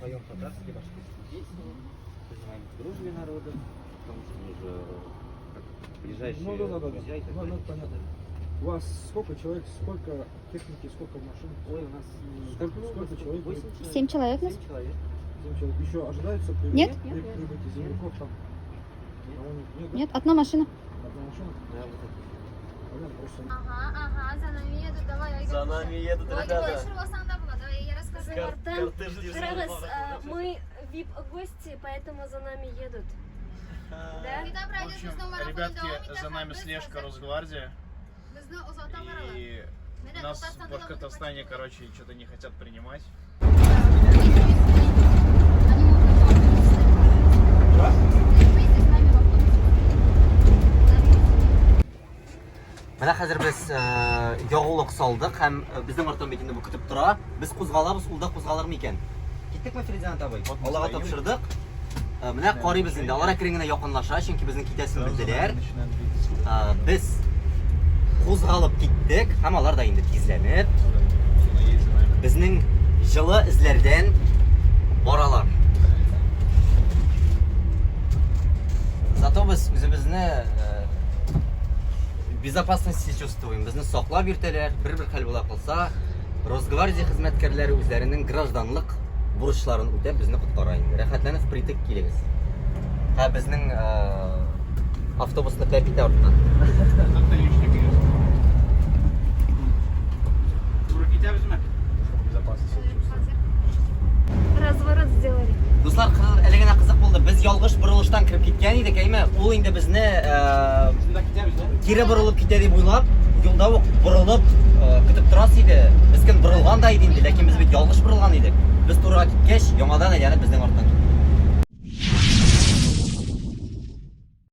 Поем татарские, башкирские песни, призываем к дружбе народов, потому что мы же как ближайшие Ну да, да, да, друзья и да. так Ну, далее. ну, понятно. У вас сколько человек, сколько техники, сколько машин? Ой, у нас Сколько- так много, сколько человек? 8 человек. Семь человек нас? 7 человек. Семь человек. Еще ожидается при, Нет. при Нет, нет. прибытии земляков там? Нет. Кого-нибудь? Нет, да? Нет, одна машина. Одна машина? Да, вот это. Понятно, просто Ага, ага, за нами едут, давай. За нами едут ребята. Давай, я расскажу. Кортеж Раз, мы VIP-гости, поэтому за нами едут. Да? В общем, ребятки, за нами слежка Росгвардии. И нас в Башкортостане, короче, что-то не хотят принимать. Менә хәзер без ягулык салдык һәм безнең арттан бит инде бу көтеп тора. Без кузгалабыз, ул да кузгалыр микән? Киттекме, Фердинанд абый? Аллага тапшырдык. Менә карыйбыз инде. Алар әкрен генә якынлаша, чөнки безнең китәсен белделәр. Без кузгалып киттек һәм алар да инде тизләнеп безнең җылы эзләрдән баралар. Зато без үзебезне в безопасности чувствуем. Безне саклап йөртәләр. Бер-бер хәл була калса, Росгвардия хезмәткәрләре үзләренең гражданлык бурычларын үтәп безне коткара инде. Рәхәтләнеп впритык килегез. Ә безнең автобусны тәп итә арттан. Это лишний, конечно. Туры китәбезме? Безопасность чувствую. Разворот сделали. Дуслар, әле генә кызык булды. Без ялгыш борылыштан кереп киткән идек, әйме? Ул инде безне Шунда китәбез, да? кире борылып китә дип уйлап, юлда ук борылып көтеп торасы иде. Без кем борылган да иде инде, ләкин без бит ялгыш борылган идек. Без турыга киткәч, яңадан әйләнеп безнең арттан китте.